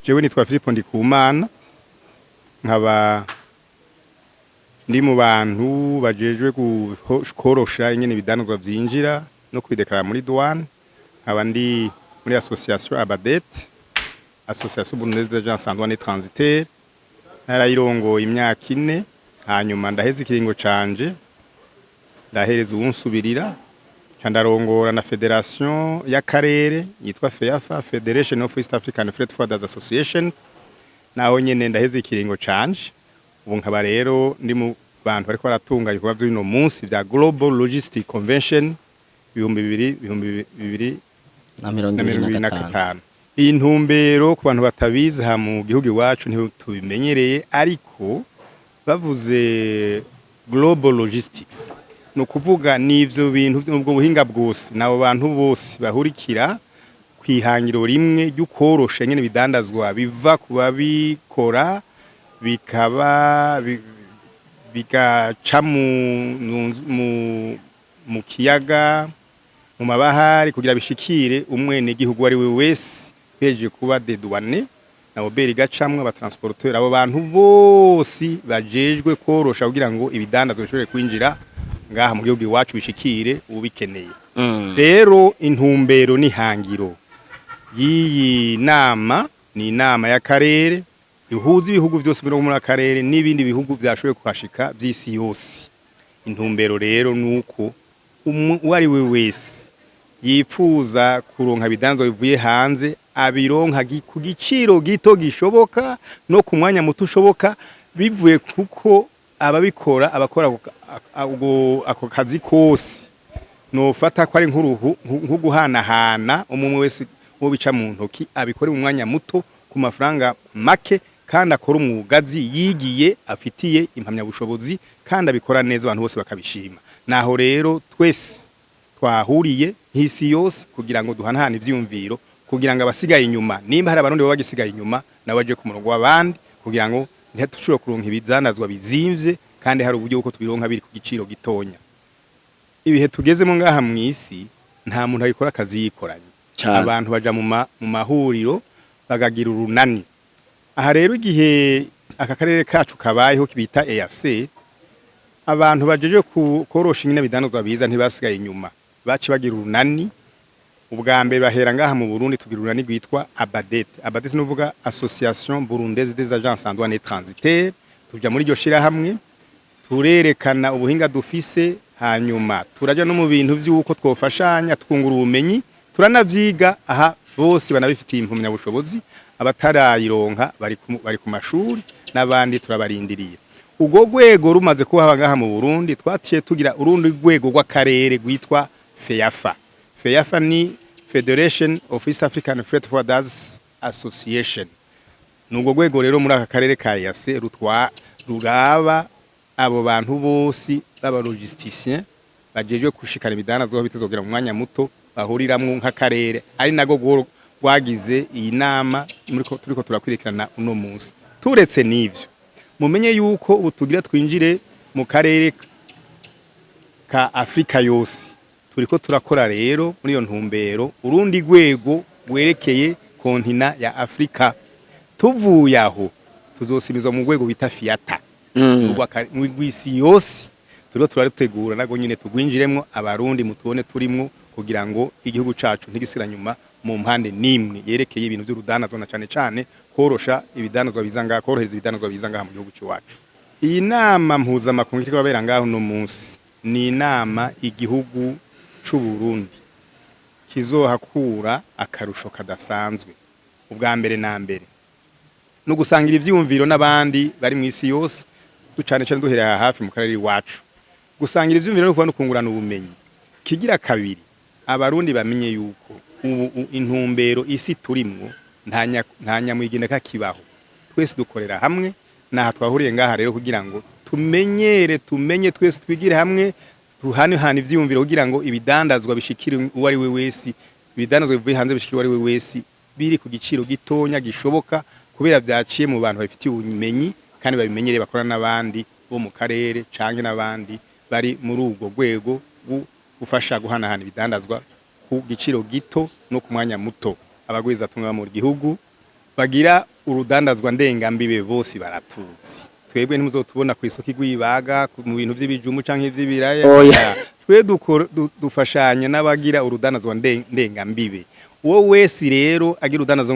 Jewe nitwa Filipo Ndikumana, nkaba ndi mu bantu bajejwe korosha ingene ibidandazwa vyinjira no kubideklara muri douane. Nkaba ndi muri association ABADET, Association Burundaise d'Agence en Douane et Transitaire. Narayirongoye imyaka 4, hanyuma ndaheza ikiringo canje, ndahereza uwunsubirira, nca ndarongora na fédération y'akarere yitwa FEAFA, Federation of East African Freight Forwarders Association. Naho nyene ndaheza ikiringo canje. Ubu nkaba rero ndi mu bantu bariko baratunganya ibikorwa vy'uno munsi vya Global Logistic Convention ibihumbi bibiri ibihumbi bibiri na mirongo na ibiri mirongo na ibiri na gatanu. gatanu. Iyi ntumbero, ku bantu batabizi, ha mu gihugu iwacu ntitubimenyereye, ariko bavuze global logistics, ni ukuvuga n'ivyo bintu, ubwo buhinga bwose n'abo bantu bose bahurikira kwihangiro rimwe ry'ukorosha nyene bidandazwa biva ku babikora, bikaba bigaca mu kiyaga, mu mabahari, kugira bishikire umwenegihugu uwo ari we wese, bejeje kuba dédouané na OBR, igacamwo aba transporteur, abo bantu bose bajejwe korosha kugira ngo ibidandazwa bishobore kwinjira ngaha mu gihugu iwacu, bishikire ubikeneye. Rero intumbero n'ihangiro y'iyi nama ni inama y'akarere ihuza ibihugu byose biri muri akarere n'ibindi bihugu byashoboye kuhashika by'isi yose. Intumbero rero nuko uwo ari we wese yipfuza kuronka ibidanzwa bivuye hanze abironka ku giciro gito gishoboka no ku mwanya muto ushoboka, bivuye kuko ababikora, abakora ako kazi kose, nofata ko ari nk'uruhu nko guhanahana, umwe wese uwo bica mu ntoki abikore mu mwanya muto ku mafaranga make, kandi akora umwugazi yigiye, afitiye impamyabushobozi, kandi abikora neza, abantu bose bakabishima. Naho rero twese twahuriye nk'isi yose kugira ngo duhanahane ivyiyumviro, kugira ngo abasigaye inyuma, nimba hari Abarundi baba bagisigaye inyuma, nabo baje ku murongo w'abandi, kugira ngo ntitushobore kuronka ibidandazwa bizimvye kandi hari uburyo bwo tubironka biri ku giciro gitonya. Ibihe tugezemo ngaha mw'isi, nta muntu abikora akazi yikoranye. Abantu baja mu mahuriro, bakagira urunani. Aha rero, igihe aka karere kacu kabayeho bita EAC, abantu bajeje korosha ingene bidandazwa biza ntibasigaye inyuma, baci bagira urunani. Ubwa mbere bahera ngaha mu Burundi, tugira urunani rwitwa ABADET. ABADET nuvuga Association Burundaise des Agences en Douane et Transitaire. Tuja muri iryo shirahamwe, turerekana ubuhinga dufise, hanyuma turaja no mu bintu vy'uko twofashanya, twungura ubumenyi, turanavyiga. Aha bose banabifitiye impamyabushobozi, abatarayironka bari ku mashuri, n'abandi turabarindiriye. Ubwo rwego rumaze kuba ngaha mu Burundi, twaciye tugira urundi rwego rw'akarere rwitwa FEAFA. FEAFA ni Federation of East African Freight Forwarders Association. Nubwo rwego rero muri aka karere ka EAC rutwa ruraba abo bantu bose b'aba logisticiens bajejwe gushikana ibidandazwa bitazogera mu mwanya muto, bahuriramwo nk'akarere, ari nago rwagize iyi nama muriko turiko turakwirikirana uno munsi. Turetse n'ivyo, mumenye yuko ubu tugira twinjire mu karere ka Afrika yose. Turiko turakora rero muri iyo ntumbero urundi rwego rwerekeye continent ya Afrika. Tuvuye aho, tuzosimizwa mu rwego bita FIATA, rw'isi yose. Turiko turarutegura nago nyine tugwinjiremwo. Abarundi mutubone turimwo, kugira ngo igihugu cacu ntigisira nyuma mu mpande nimwe yerekeye ibintu by'urudandazwa, na cane cane korosha ibidandazwa biza ngaha, korohereza ibidandazwa biza ngaha mu gihugu c'iwacu. Iyi nama mpuzamakungu iriko irabera ngaho uno munsi ni inama igihugu c'u Burundi kizohakura akarusho kadasanzwe. Ubwa mbere na mbere no gusangira ivyiyumviro n'abandi bari mu isi yose, ducane cane duhereye hafi mu karere iwacu, gusangira ivyiyumviro no kuva no kungurana ubumenyi. Kigira kabiri, Abarundi bamenye yuko ubu intumbero isi turimwo, nta nyamwigenda kakibaho, twese dukorera hamwe. Naha twahuriye ngaha rero kugira ngo tumenyere, tumenye twese, twigire hamwe, tuhanehane ivyiyumviro, kugira ngo ibidandazwa bishikire uwo ari we wese, ibidandazwa bivuye hanze bishikire uwo ari we wese biri ku giciro gitonya gishoboka, kubera vyaciye mu bantu babifitiye ubumenyi kandi babimenyereye, bakora n'abandi bo mu karere canke n'abandi bari muri ubwo rwego rwo gufasha guhanahana ibidandazwa ku giciro gito no ku mwanya muto. Abagwizatunga mu gihugu bagira Urudandazwa ndengambibe bose baratuzi. Twebwe ntimuzotubona ku isoko igwibaga mu bintu vy'ibijumu canke ivy'ibiraya. Oya. Twe dufashanya n'abagira urudandazwa ndengambibe. Uwo wese rero agira urudandazwa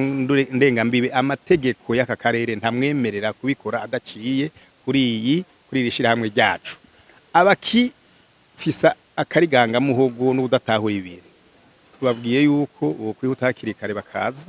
ndengambibe, amategeko y'aka karere ntamwemerera kubikora adaciye kuri iri shirahamwe ryacu. Abakifisa akarigangamuhogo n'ubudatahura ibintu, tubabwiye yuko bokwihuta hakiri kare bakaza,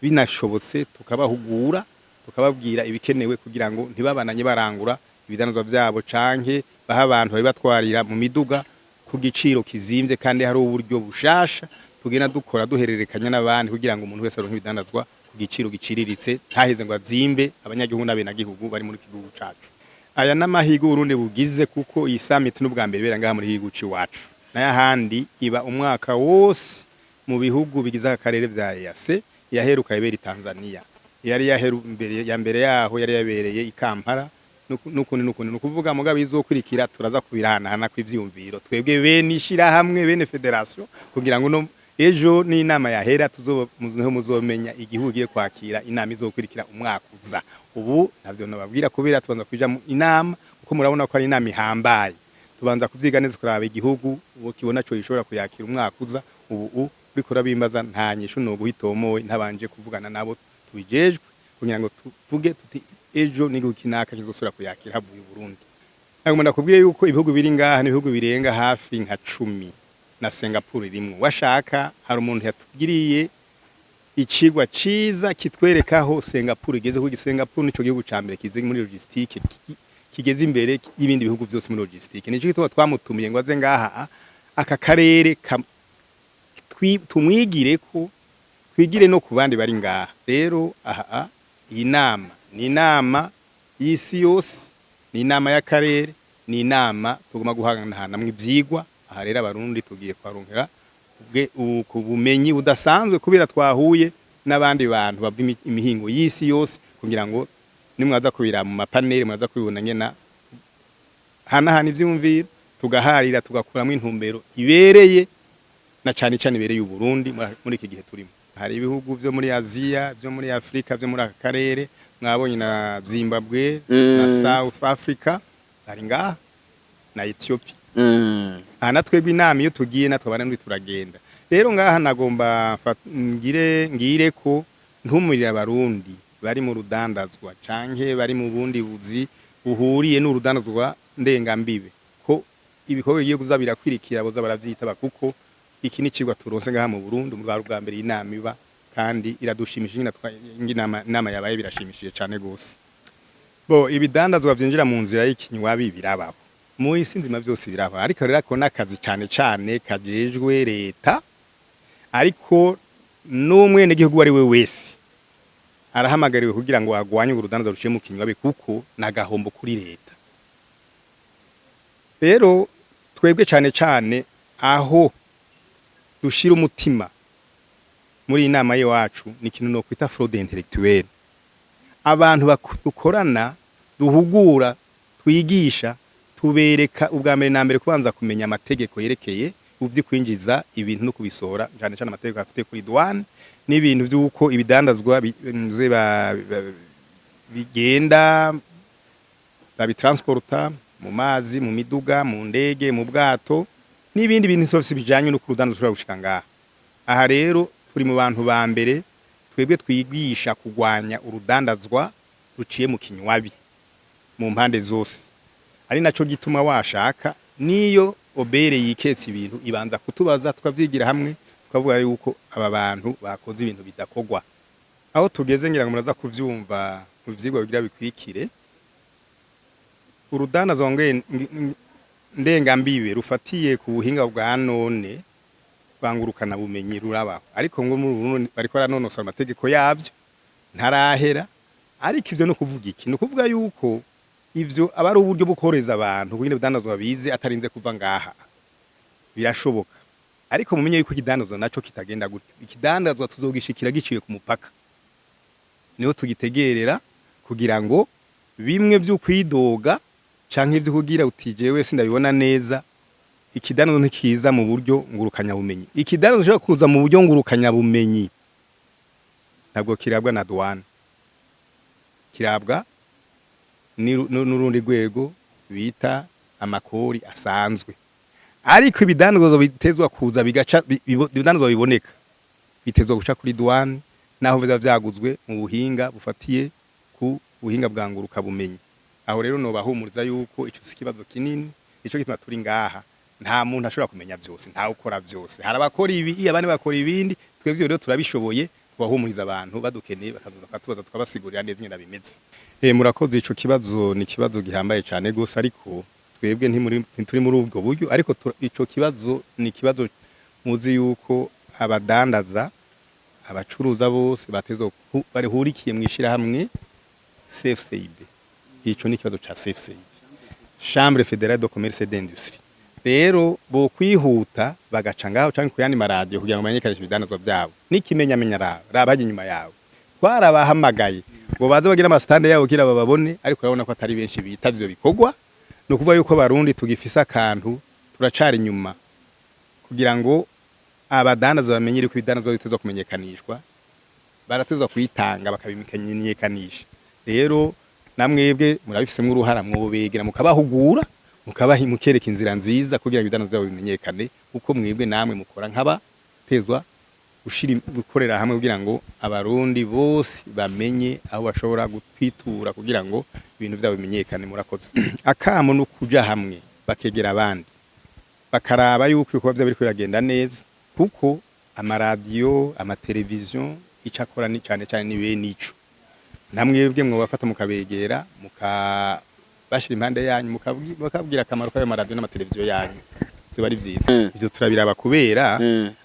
binashobotse tukabahugura, tukababwira ibikenewe kugira ngo ntibabananye barangura ibidanazwa vyabo canke baha abantu babibatwarira mu miduga ku giciro kizimvye, kandi hari uburyo bushasha tugenda dukora duhererekanya n'abandi kugira ngo umuntu wese aronke ibidandazwa ku giciro giciriritse, ntaheze ngo azimbe abanyagihugu n'abenegihugu bari muri iki gihugu cacu. Aya n'amahirwe Uburundi bugize, kuko iyi summit n'ubwa mbere ibera ngaha muri iki gihugu c'iwacu, n'ayahandi iba umwaka wose mu bihugu bigize aka karere vya EAC. Yaheruka ibera i Tanzania, yari yaheru mbere ya mbere yaho yari yabereye i Kampala, nukundi nukundi. Nukuvuga mugabo izokurikira turaza kubiranahana kw'ivyiyumviro twebwe bene ishirahamwe, bene fédération, kugira ngo no ejo n'inama yahera tuzo muzomenya igihugu giye kwakira inama izokurikira umwaka uza. Ubu ntavyo nababwira kubera tubanza kuja mu inama, kuko murabona ko ari inama ihambaye. Tubanza kuvyiga neza, kuraba igihugu uwo kibona co gishobora kuyakira umwaka uza. Ubu uriko urabimbaza, nta nyishu no guhitomowe ntabanje kuvugana nabo tubijejwe, kugira ngo tuvuge tuti ejo n'igihugu kinaka kizosubira kuyakira havuye i Burundi. Nagomba ndakubwire yuko ibihugu biri ngaha ni ibihugu birenga hafi nka 10, na Singapore irimwo. Washaka hari umuntu yatugiriye icigwa ciza kitwereka aho Singapore igeze, kuko Singapore nico gihugu ca mbere kize muri logistique, kigeze imbere y'ibindi bihugu byose muri logistique. Nico gituma twamutumiye ngo aze ngaha aka karere tumwigire ko twigire no ku bandi bari ngaha. Rero aha iyi nama ni inama y'isi yose, ni inama y'akarere, ni inama tugomba guhanahanamwo ivyigwa. Aha rero Abarundi tugiye kuharonkera ku bumenyi budasanzwe, kubera twahuye n'abandi bantu bava imihingo y'isi yose, kugira ngo nimwaza kubira mu ma panels mwaza kubibona nyena hanahana ivyumviro, tugaharira, tugakuramwo intumbero ibereye na cane cane ibereye Uburundi muri iki gihe turimo. Hari ibihugu vyo muri Aziya, vyo muri Afrika, vyo muri aka karere, mwabonye na Zimbabwe na South Africa bari ngaha, na Ethiopia. Aha na twebwe inama iyo tugiye natwe abarundi turagenda. Rero ngaha nagomba ngire ko ntumurira Abarundi bari mu rudandazwa canke bari mu bundi buzi buhuriye n'urudandazwa ndengambibe ko ibikorwa bigiye kuza birakwirikira boza baravyitaba, kuko iki ni icigwa turonse ngaha mu Burundi mu bwa mbere inama iba, kandi iradushimishije nyine inama yabaye birashimishije cane gose. Bo ibidandazwa vyinjira mu nzira y'ikinywabi birabaho mu isi nzima, byose birabaho, ariko rero ako n'akazi cane cane kajejwe leta, ariko n'umwenegihugu uwo ari we wese arahamagariwe kugira ngo agwanye urudandazwa ruciye mu kinywabi, kuko nagahombo kuri leta. Rero twebwe cane cane aho dushira umutima muri iyi nama y'iwacu ni ikintu no kwita fraude intellectuelle. Abantu dukorana, duhugura, twigisha, tubereka ubwa mbere na mbere kubanza kumenya amategeko yerekeye uvyi kwinjiza ibintu no kubisohora, cyane cyane amategeko afite kuri douane n'ibintu vy'uko ibidandazwa bigenda babitransporta mu mazi, mu miduga, mu ndege, mu bwato n'ibindi bintu vyose bijanye no kurudandazwa ushobora gushika ngaha. Aha rero turi mu bantu ba mbere twebwe twigisha kugwanya urudandazwa ruciye mu kinywabi mu mpande zose, ari naco gituma washaka niyo OBR yiketse ibintu ibanza kutubaza, tukavyigira hamwe, tukavuga yuko aba bantu bakoze ibintu bidakogwa. Aho tugeze ngira ngo muraza kuvyumva mu vyigwa bigira bikwirikire. Urudandazwa ndengambibe rufatiye ku buhinga bwa none bwangurukana bumenyi rurabaho, ariko ngo mu Burundi bariko baranonosora amategeko yavyo, ntarahera. Ariko ivyo no kuvuga iki? No kuvuga yuko ivyo aba ari uburyo bwo korohereza abantu kugira ibidandazwa bize atarinze kuva ngaha, birashoboka. Ariko mumenye yuko ikidandazwa naco kitagenda gutyo. Ikidandazwa tuzogishikira giciye ku mupaka, niho tugitegerera, kugira ngo bimwe vyo kwidoga canke ivyo kugira uti jewe sindabibona neza, ikidandazwa ntikiza mu buryo ngurukanyabumenyi. Ikidandazwa gishobora kuza mu buryo ngurukanyabumenyi ntabwo kirabwa na douane. Kirabwa n'urundi rwego bita amakori asanzwe. Ariko ibidandazwa bitezwa kuza bigaca ibidandazwa biboneka bitezwa guca kuri douane, naho biza vyaguzwe mu buhinga bufatiye ku buhinga bwa nguruka bumenyi. Aho rero nobahumuriza yuko ico si kibazo kinini. Ico gituma turi ngaha, nta muntu ashobora kumenya byose, nta ukora byose. Hari abakora ibi, abandi bakora ibindi. Twebwe rero turabishoboye, kubahumuriza abantu badukeneye bakazoza bakatubaza, tukabasigurira neza ingene bimeze. Murakoze, ico kibazo ni ikibazo gihambaye cyane gose, ariko twebwe ntituri muri ubwo buryo. Ariko ico kibazo ni ikibazo muzi yuko abadandaza, abacuruza bose batezwa barihurikiye mu ishirahamwe CFCIB. Ico ni ikibazo ca CFCIB, Chambre Fédérale de Commerce et d'Industrie. Rero bo kwihuta bagaca ngaho canke ku yandi maradiyo kugira ngo bamenyekanishe ibidandazwa vyabo. N'ikimenyamenya, raba raba hajya inyuma yawe, twarabahamagaye ngo baze bagire amasitande yabo kugira bababone, ariko urabona ko atari benshi bitavye ivyo bikorwa. Ni ukuvuga yuko Abarundi tugifise akantu, turacari inyuma kugira ngo abadandaza bamenyere ko ibidandazwa bitezwa kumenyekanishwa, baratezwa kuyitanga bakabimenyekanisha. Rero namwebwe murabifisemwo uruhara, mwobegera mukabahugura, mukabaha, mukereka inzira nziza kugira ngo ibidandazwa byabo bimenyekane, kuko mwebwe namwe mukora nk'abatezwa gushira gukorera hamwe kugira ngo Abarundi bose bamenye aho bashobora gutwitura kugira ngo ibintu byabo bimenyekane. Murakoze. Akamo no kuja hamwe, bakegera abandi, bakaraba yuko ibikorwa vyabo biriko biragenda neza, kuko amaradiyo, amateleviziyo ico akora ni cane cane ni bene ico. Namwebwe mwobafata mukabegera, mukabashira impande yanyu, mukabwira akamaro k'ayo maradiyo n'amateleviziyo yanyu, vyoba ari vyiza. Ivyo turabiraba kubera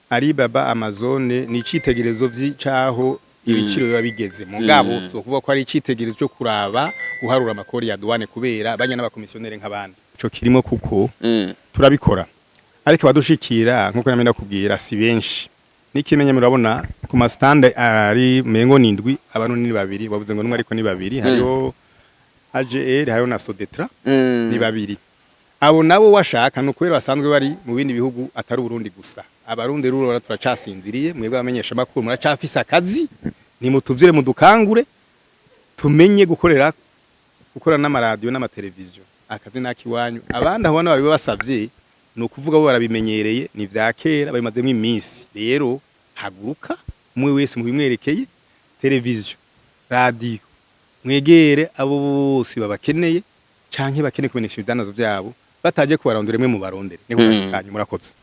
Alibaba, Amazon ni icitegererezo vy'icaho ibiciro biba bigeze. Mugabo so kuvuga ko ari icitegererezo cyo kuraba guharura amakori ya douane, kubera banya n'abakomisiyoneri nk'abandi. Ico kirimo kuko turabikora, ariko abadushikira, nkuko namwe ndakubwira, si benshi. N'ikimenyamenya, murabona ku ma stand ari mengo nindwi, abantu ni babiri. Bavuze ngo numwe, ariko ni babiri. Hariho AGR, hariho na Sodetra, ni babiri. Abo nabo washaka ni ukubera basanzwe bari mu bindi bihugu atari Uburundi gusa. Abarundi rero turacasinziriye. Mwebwe abamenyesha makuru muracafise akazi, nimutuvyire, mudukangure, tumenye gukorera, gukora n'amaradiyo n'amateleviziyo. Akazi nakiwanyu. Abandi aho bana babibasavye ni ukuvuga bo barabimenyereye, ni vya kera, babimazemo iminsi. Rero haguruka umwe wese mubimwerekeye, televiziyo, radiyo, mwegere abo bose babakeneye canke bakeneye kumenyesha ibidandazo vyabo, bataje kubarondera, mwe mubarondere. Niko kazi kanyu. Murakoze.